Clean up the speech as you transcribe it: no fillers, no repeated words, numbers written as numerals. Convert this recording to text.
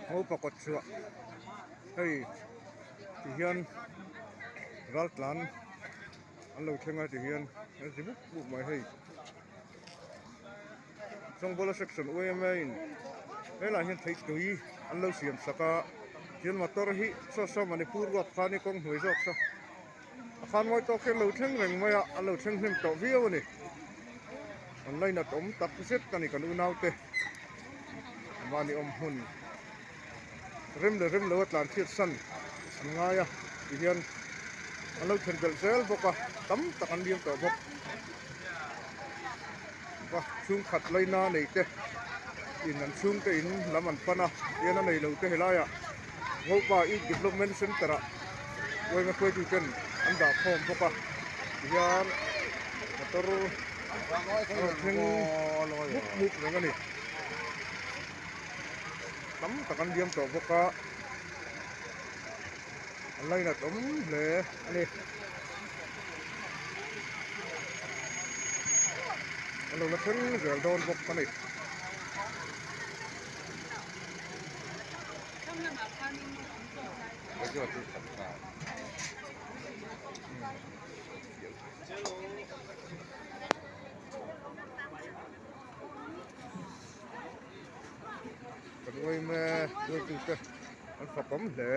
Ngopa kawt chhuah hei ti hian raltlan an lo thleng a ti hian an zi mup mup mai hei Chawngbawla section yma in helaiah hian theitui an lo siam sak a thil motor hi saw saw Manipur ruat khan i kawng hnuai zawk saw a khan mawi tawk hian lo thleng reng mai a an lo thleng hnem tawh viau a ni an lainat awm tak zet a ni kan unaute mahni awm hmun rem leh rem lo a tlan chhiat san an ngai a tihian an lo thlen belh zel bawk a tam tak an liam tawh bawk va chhungkhat laina nei te in an chhungte in lam an pan a tihian a nei lo te helaiah Ngopa Youth Development Centre ah uaima hruaitu ten an dah khawm bawk a tihian motor a rawn thleng mup mup reng a ni tam tak an liam tawh bawk a an lainat awm hle a ni an lo la thleng zel dawn bawk a ni. Kan uaime hruaitute an fak awm hle.